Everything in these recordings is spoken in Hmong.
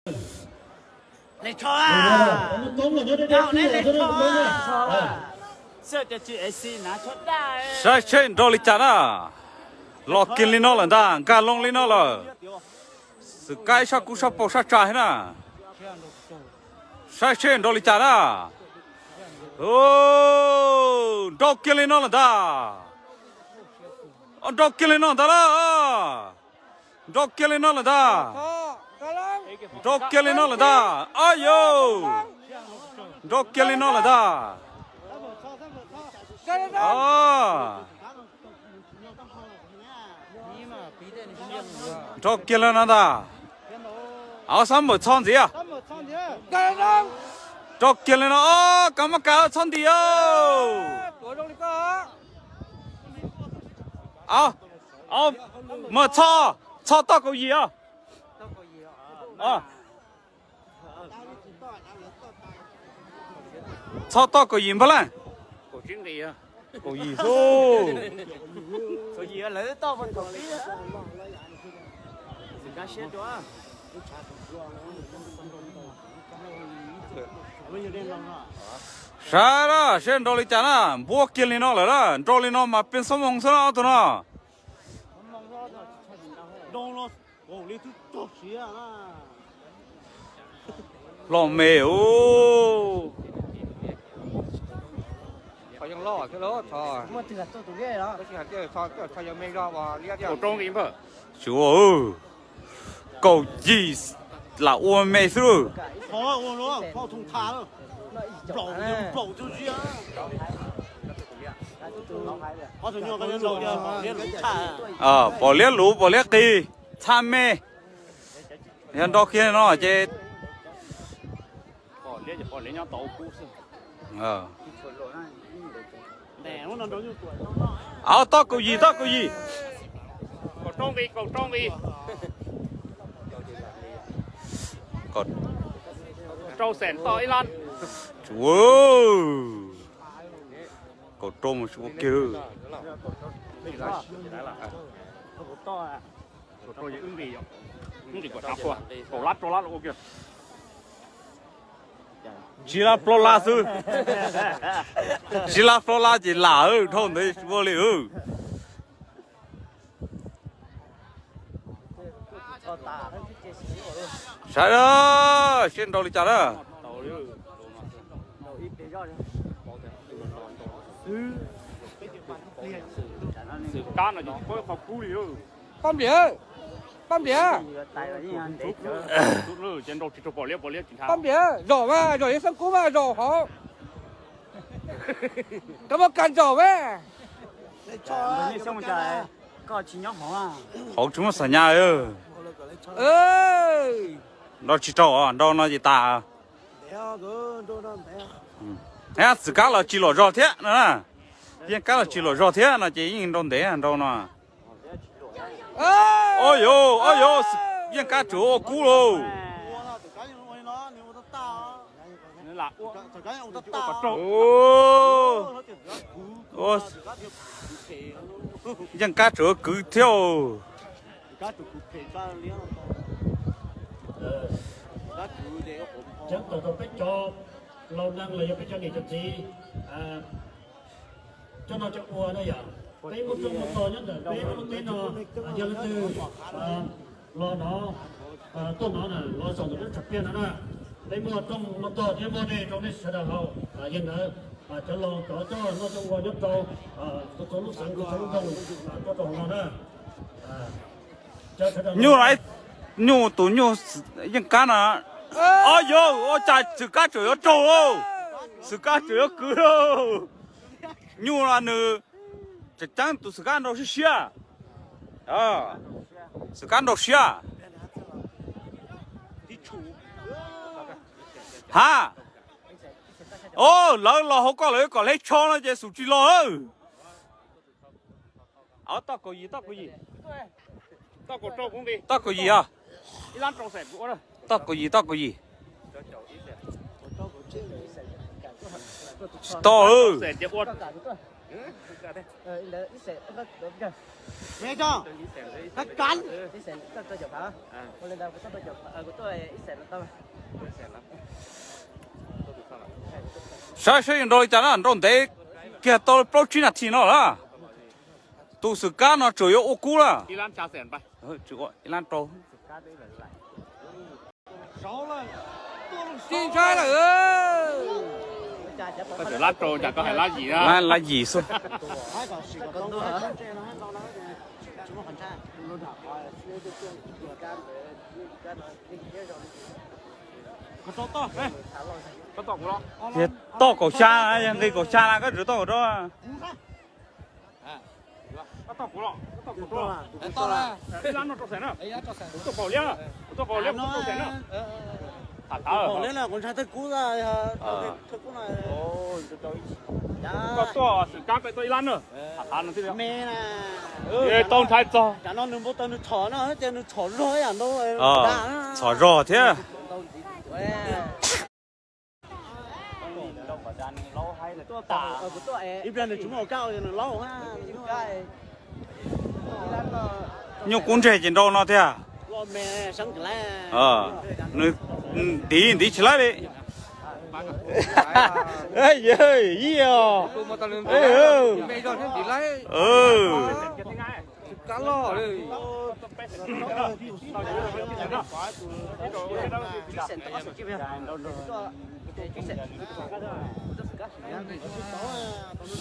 Saib seb nrau li cas na. Los kiag li no lawm ntag, nkag loo li no lawm. Xwm kab ib sab kub sab paug sab tsa thiab na. Saib seb nrau li cas na. Nrau kiag li no lawm ntag. Nrau kiag li no ntag lawm. Nrau kiag li no lawm ntag. Nrau kiag li no lawm ntag. Ab yau. Nrau kiag li no lawm ntag. Nrau kiag li no ntag. Ab, xab npawm txho ntxiv. Nrau kiag li no, kav maj kav txho nti. Ab, mas txho, txho toj kaum yim os. Txho toj kaum yim npag laj. Kaum yim xwb. Saib na, seb nrau li cas na, npuab kiag li no lawm na, nrau li no mas peb xob moo xwb na ob tug no. Los me ub. Tsis ua, kaum yim lam ua me xwb. Pom liab luv pom liab qis, txha me. Yog nrau kiag no ces, aw, toj kaum yim, toj kaum yim. Kaum rau mus tsis ua kiag. Tsib lab plaub lab xwb. Tsib lab plaub lab ces lam dhau ntawd ua li. Saib seb nrau li cas na. Paj Npliam, Paj Npliam, Paj Npliam, zaum mas, zaum yog xeeb kub mas zaum hauv. Koj muab kag zaum mas. Hauv tsis muaj xam nyas. Nrau tsis raug, nrau no ces tas. Xwm kab los tsis lom zog thiab no na. Yeej kab los tsis lom zog thiab no ces yeej nrau ntev nrau no. Ob yau, ob yau, yeej kab tsuas ua kub lauj. Yeej kab tsuas ua kwv thiab. Ceeb toom rau peb cov laus neeg los yog peb cov niam cov txiv coj noj coj ua na yom. Peb muaj rooj muaj tog nyob ntawm peb lub teb no, yog leej twg los no, tuaj no na, los zaum ntawm lub tshav piag no na, peb muaj rooj muaj tog thiab muaj dej rau nej sawv daws haus. Yog ntawd cov laus cov coj noj coj ua nyob rau txhua lub xeev txhua lub nroog tuaj rau hauv no na. Nyuj, nyuj, tus nyuj yeej kab no. Ob yau, ua cas xwm kab tseem yuav raug, xwm kab tseem yuav kwv. Nyuj no nws tseem ceeb tus xwm kab nrau siab siab. Xwm kab nrau siab. Ha, o, lawv los hauv koj lawv kom hleb tsho no ces xum tsis los. Toj kaum yim, toj kaum yim. Toj kaum yim os. Toj kaum yim, toj kaum yim. Tsis tau. Saib seb yuav nrau li cas na, nrau ntev kiag tau plaub tsib nas this no lawm. Tus xwm kab no tseem yuav ua kub lawm. Ib lab rau. Tsis ntshai lawm. Koj tseem lab rau cas koj hais lab yim na. Lab, lab yim xwb. Yog toj kaum xya, yog nqis kaum xya na koj tseem toj kaum rau. Ib lab no rau xeem na. Kuv tuaj kaum liab, kuv tuaj kaum liab, kuv tuaj kaum xeem na. Kaum liab no kuv ntshai thawj kub, thawj kub no. Koj tuaj xwm kab peb tuaj ib lab na. Me na. Tau ntshai txog. Tam no nws npau taws nws txhom no, ces nws txhom zog ib yam ntau. Txhom zog thiab. Ib pliag nws tsis muaj hauv kab nws laub. Nyuj kub ntseg ces nrau no tiag. Nws ntiv ntiv tsis laib li. Yog ib os.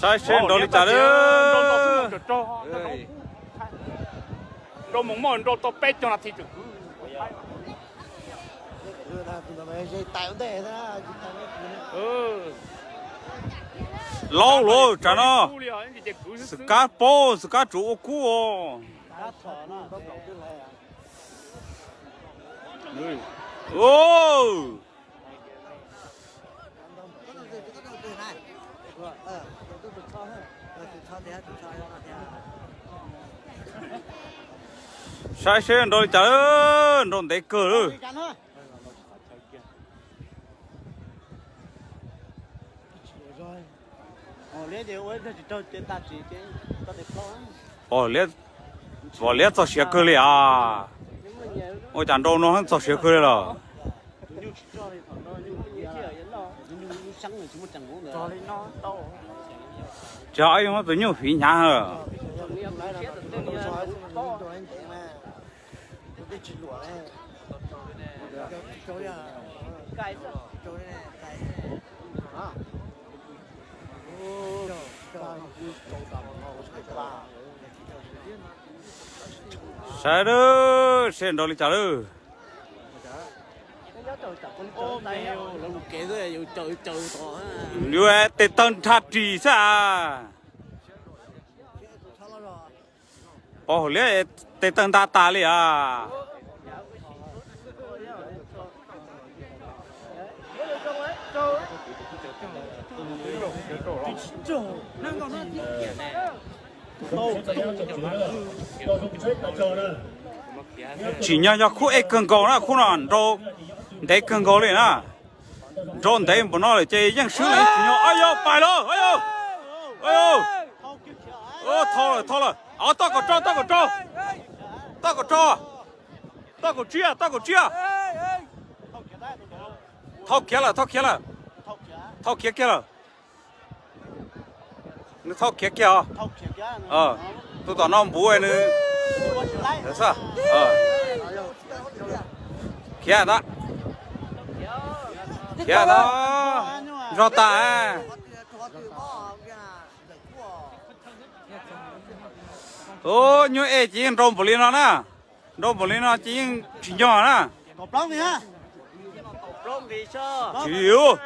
Saib seb nrau li cas lawm. Nrau mus muaj nrau tau peb caug nas this. Laub lawm tsam no. Xwm kab paub, xwm kab tsuas ua kub os. Saib seb nrau li cas lawm, nrau ntev kawg lawm. Pom liab txog siav kawg li as. Ua cas nrau no txog siav kawg li los. Tsis yog ib tus nyuj fiv hnyav. Saib lawm, seb nrau li cas lawm. Yus tes taw nrhab ris xwb as. Pov hauv liab tes taw nta tas li as. Tsim nyog yog khub ej kawg nkaus na, khub no nrau ntev kawg nkaus li na. Nrau ntev npaum no lawm ces yeej swb li tsim nyog. Ab yog pais lawm, ab yog, ab yog, thau lawm, thau lawm. Toj kom rau, toj kom rau, toj kom rau, toj kom tsiaj, toj kom tsiaj. Thau khiav lawm, thau khiav lawm, thau khiav kiag lawm. Nws thau khiav kiag os. Tus tom no npuv nws. Khiav ntag, khiav ntag, nrog tas. Ub, nyuj ej ces yeej nrau npaum li no na, nrau npaum li no ces yeej tsim nyog na. Tsis, yog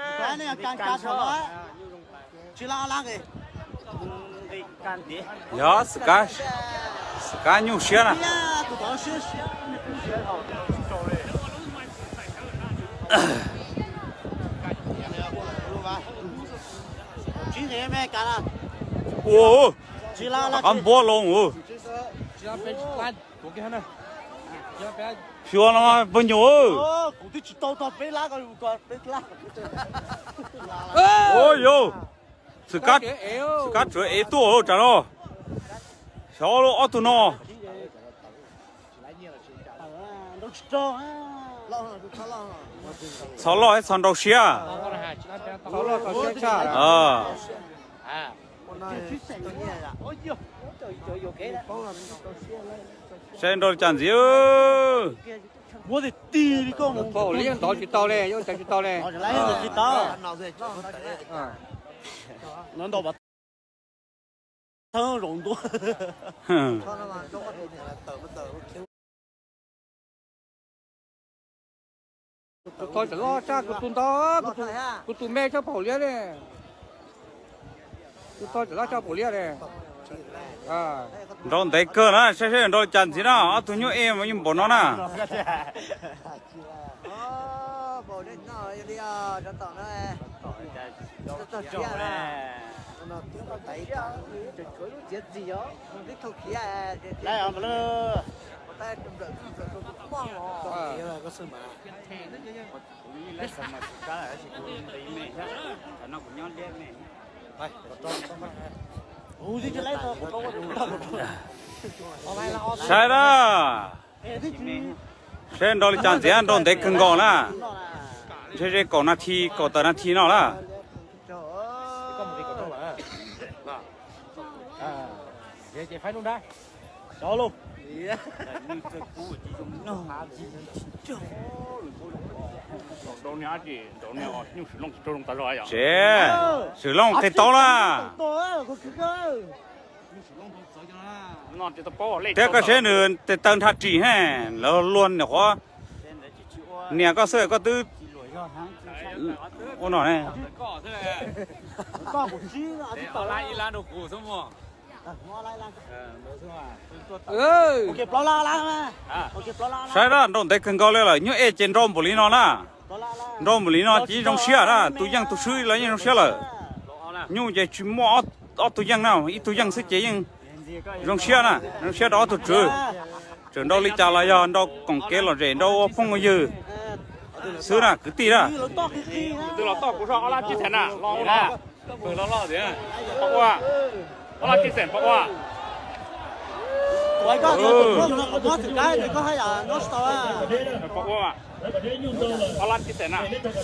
xwm kab, xwm kab nyuj siab na. Ua, qab npuab loo. Xyuas no pawg nyuam. Ua yau. Xwm kab, xwm kab tsuav ev tuaj tsam no. Xyov ob tug no. Txhov loj thiab txhov nrau siab. Saib nrau li cas ntxiv. Pov liab ntov tsis tau li, yuav ua cas tsis tau li. Kuv tho tseem loj tshaj kuv tus ntau, kuv tus me tshaj pom liab li. Kuv tho tseem loj tshaj pom liab li. Nrau ntev kawg na, saib saib nrau li cas ntxiv na, ob tug nyuj ej mas yeej npaum no na. Saib na, saib nrau li cas ntxiv, nrau ntev kawg nkaus na. Ntshe ze kaum nas this, kaum tawm nas this no lawm. Tsev, Swm Looj qis tau lawm. Thiab koj saib nws tes taw nrhab ris ne, lawv luag niam qhuav, niam koj xwb koj twb ua no ne. Saib na, nrau ntev kawg nkaus li lawm, nyuj ej ces nrau npaum li no na. Nrau npaum li no ces zoo siab na, tus yeej tus swb los yeej zoo siab lawm. Nyuj ces tsis muaj ob tug yeej na, ib tug yeej xwb ces yeej zoo siab na, zoo siab rau ob tug tswv. Tseem nrau li cas los yog nrau koom kev lom zem, nrau ua phooj ua ywg xwb na kwv tij na.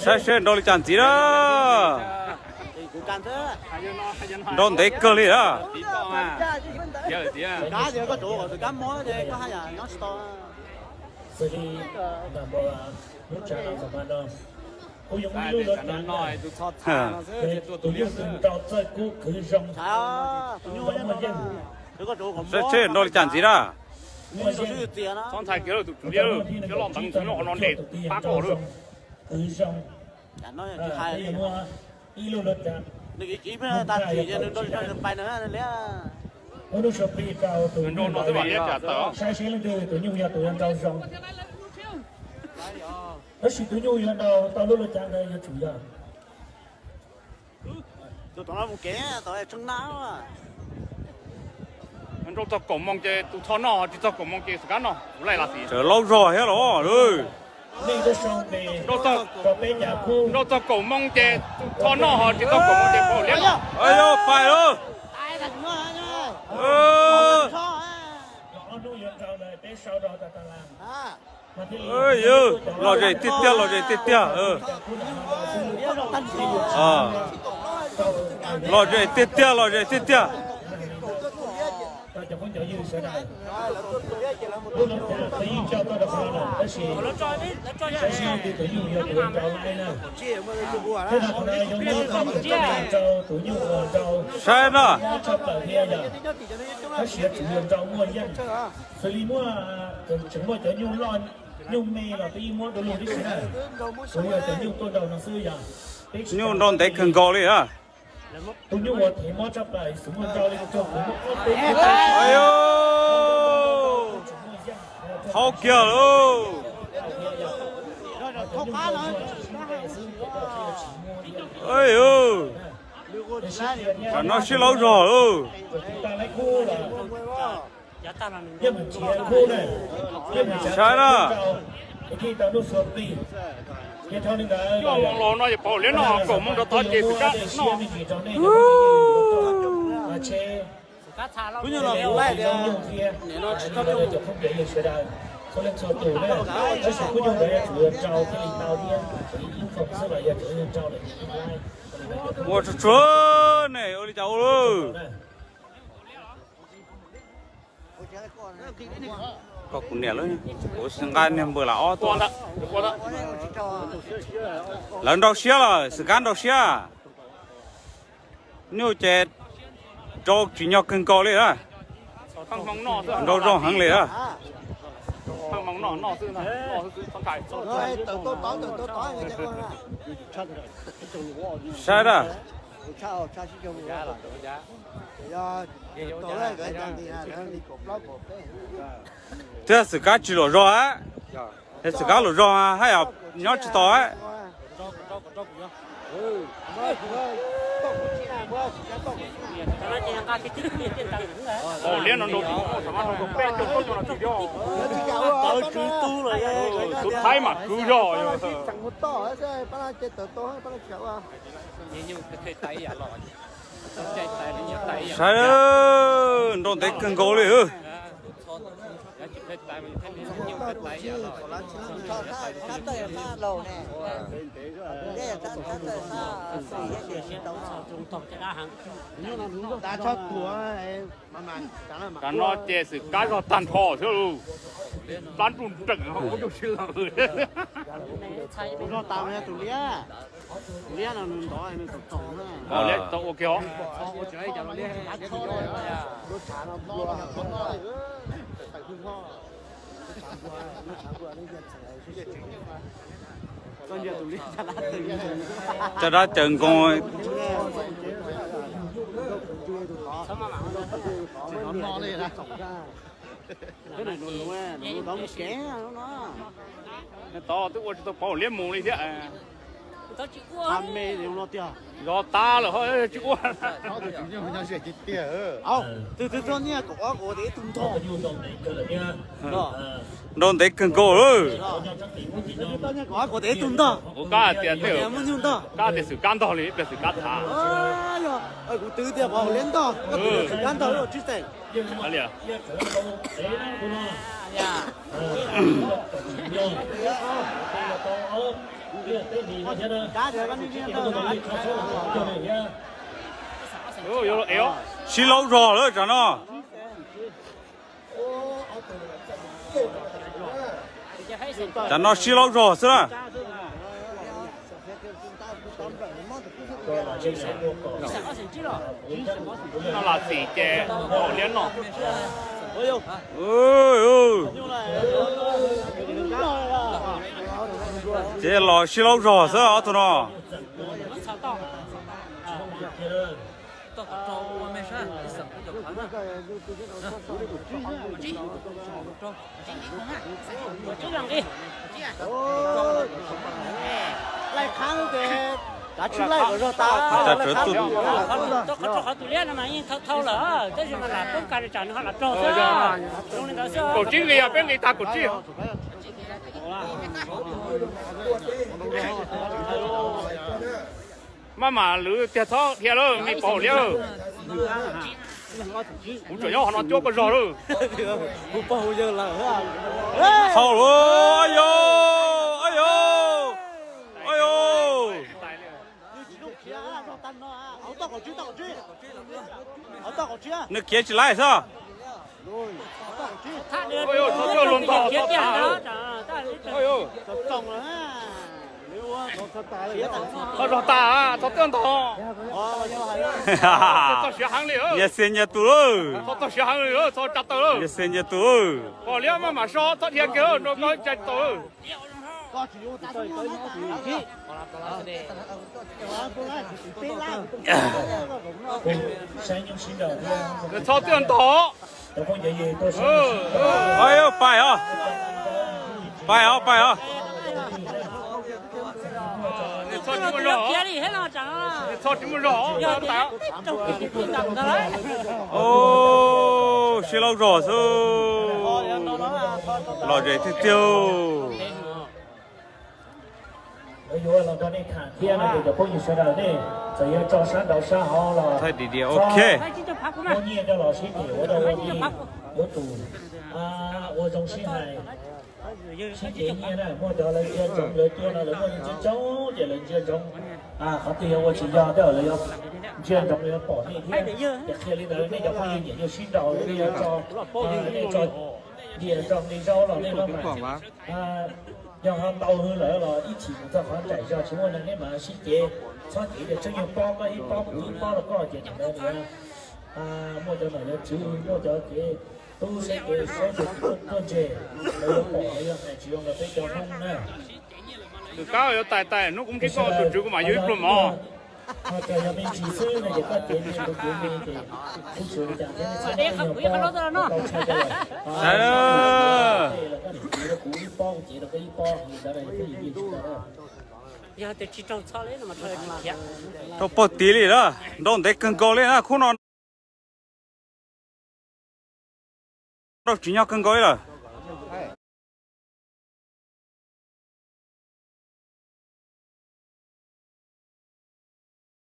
Saib seb nrau li cas ntxiv na. Nrau ntev kawg li na. Saib seb nrau li cas ntxiv na. Ua lub suab plig rau tus nyuj los saib seb leej twg tus nyuj yog tus yuav nrau zoo. Tab sis tus nyuj yuav nrau tau lub luaj cav ntawd yuav tsum yog nrau txog kaum moos ces tus tho noj, tsis txog kaum moos ces xwm kab noj, kuv laij los xij. Laub zog thiab los. Nrau txog kaum moos ces tus tho noj, ho tsis txog kaum moos ces pais lawm. Lom zem tiag tiag, lom zem tiag tiag. Lom zem tiag tiag, lom zem tiag tiag. Saib na. Xws li muaj, tseem muaj cov nyuj loj, nyuj me los peb yeej muab du lug tib si na. Kuv yog cov nyuj tuaj nrau no xwb yog. Nyuj nrau ntev kawg nkaus li na. Tus nyuj uas them mob tshaj plaws xwb muaj nrau li kuv tug kuv muab ob peb. Haub kiag lauj. Tam no sib laub zog lauj. Saib na. Cuaj moos los no ces pov liab no, kaum moos rau tod ces xwm kab no. Kuv nyuag los kuv laij tias nim no tsis tau coj mus. Ua tsuag tsuag ne, ua li cas ua lawm. Koj kuv niam lawm, kuv nqa niag npawg lam ob tuaj. Lawv nrau siab lawm, xwm kab nrau siab. Nyuj ces rau tsis nyog kawg nkaus li na. Nrau zoo heev li na. Saib da. Twb xwm kab tsis luam zog a. Xwm kab luam zog haj yam nyob tsis tau a. Pov liab no nrau, peb caug plaub caug no tim thiab. Tus Thaib mas kwv zog. Saib, nrau ntev kawg nkaus li. Tam no ces xwm kab zog tag nrho xwb lauj. Plab nruj nreem ho ub tus si lawm. Tus liab no nws ntov nws txaus txaus na. Ua liab tau ua kiag os. Caj dab caws nkoos. Tod twb ua tsis tau pov liab mus li thiab. Zog tag lawm ho tsis ua. Nrau ntev kawg nkaus lawm. Ua kab tias, kab tias xwm kab ntog li ib pliag xwm kab thav. Kuv twv tias pov liab ntog, koj twv xwm kab ntog. Sib laub zog lawm tsam no. Tsam no sib laub zog xwb na. No lam txim ces pov liab no. Ces los sib laub zog xwb ob tug no. Kav tsij laij kom zog tas. Qhov tus liab no mas yeej thau thau lawm, tab sis mas lam poob kas tsam nws ho lam raug xwb. Zoo li ntawd xwb. Kaum tsib nqis, peb nqis tag kaum tsib. Maj mam lwv tiag, txhob dhia lawm, me pov liab. Kuv tseem nyob qhov no cuab koj zog lawm. Thaum lawm, yog, yog, yog. Nws khiav tsis laij xwb. Txhob zog tas, txhob twb ntog. Txog siav heev li, nyias xias nyias tus lawm. Txog siav heev li, txog tsa taw lawm. Nyias xias nyias tus. Pov liab maj mam so, txhob dhia kiag, nrog koj ib tsa tsis tau. Nws txhob twb ntog. Pais os, pais os, pais os. Nws txhob tsis muaj zog, nws txhob tsis muaj zog. Sib laub zog xwb. Lom zem tiag tiag. Yuav los nrog nej tham thiab no ces cov phooj ywg sawv daws nej txawm yuav tso sab nraud sab hauv los txhob muab nyiaj coj los sib tham ua dog ua dig, yuav tsum ua zoo sib hais, sib cev nyiaj na. Muaj cov lawv ntsia ntsoov lawv tuaj no lawv muaj nyiaj tseeb tseeb ces lawv ntsia ntsoov qhov twg yog ua tsis yog tej zaum lawv yuav ntsia ntsoov lawv yuav pom nej thiab. Ces qhia li ntawd nej cov phooj ywg nyiam yuav sib nraus nej yuav tso, nej tso nyiaj tso nqi zaub los nej maj mam, yog ho ntau hwv lawm los ib chim mus txog qhov nraim zog tsis muaj neeg nej mam sib cev, txhob cev tias tseeb yog pob koj ib pob kuv ib pob los koj ces thaum ntawd muaj cov nom cov tswv muaj cov kev tub saib kev saib tus tuaj ntseg, lawv yuav pom lawv yuav hais tsis zoo rau peb cov Hmoob na. Tus kab yuav tais tais hnub kuv mus tsis tau tus tswv kuv mam yuav ib pluag mov. Ho cas yog me ntsis xwb no ces koj cev me rau kuv me ces kuv tsum li cas thiab nej txhob yog pob tau tshaj rau lawm. Kuv ib pob kuv cev rau koj ib pob li ntawd no yog peb yim yeej tsis tau. Rau pog tid li lawm, nrau ntev kawg nkaus li na khub no. Nrau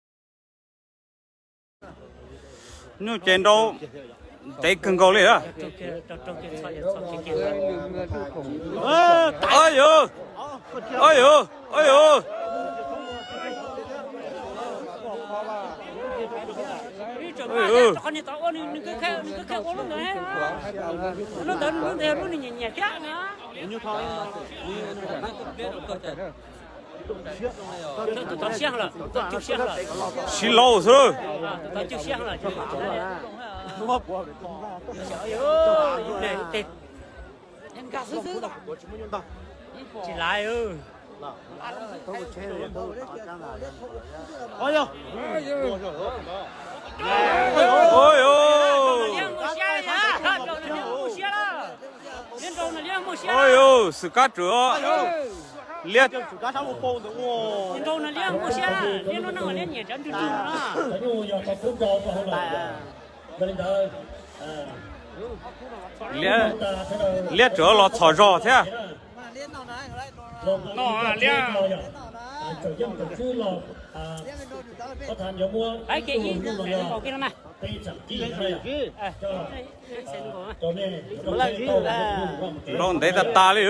tsis nyob kawg nkaus li lawm. Nyuj ces nrau ntev kawg nkaus li lawm. Ov yus, ov yus, ov yus. Lub ntawd lub nws nyiam nyiam thiab. Siab laus xwb. Tsis laiv. Ov yus, xwm kab tswv liab. Liab, liab tswv los txhom zog thiab. Nrau ntev tas tas li.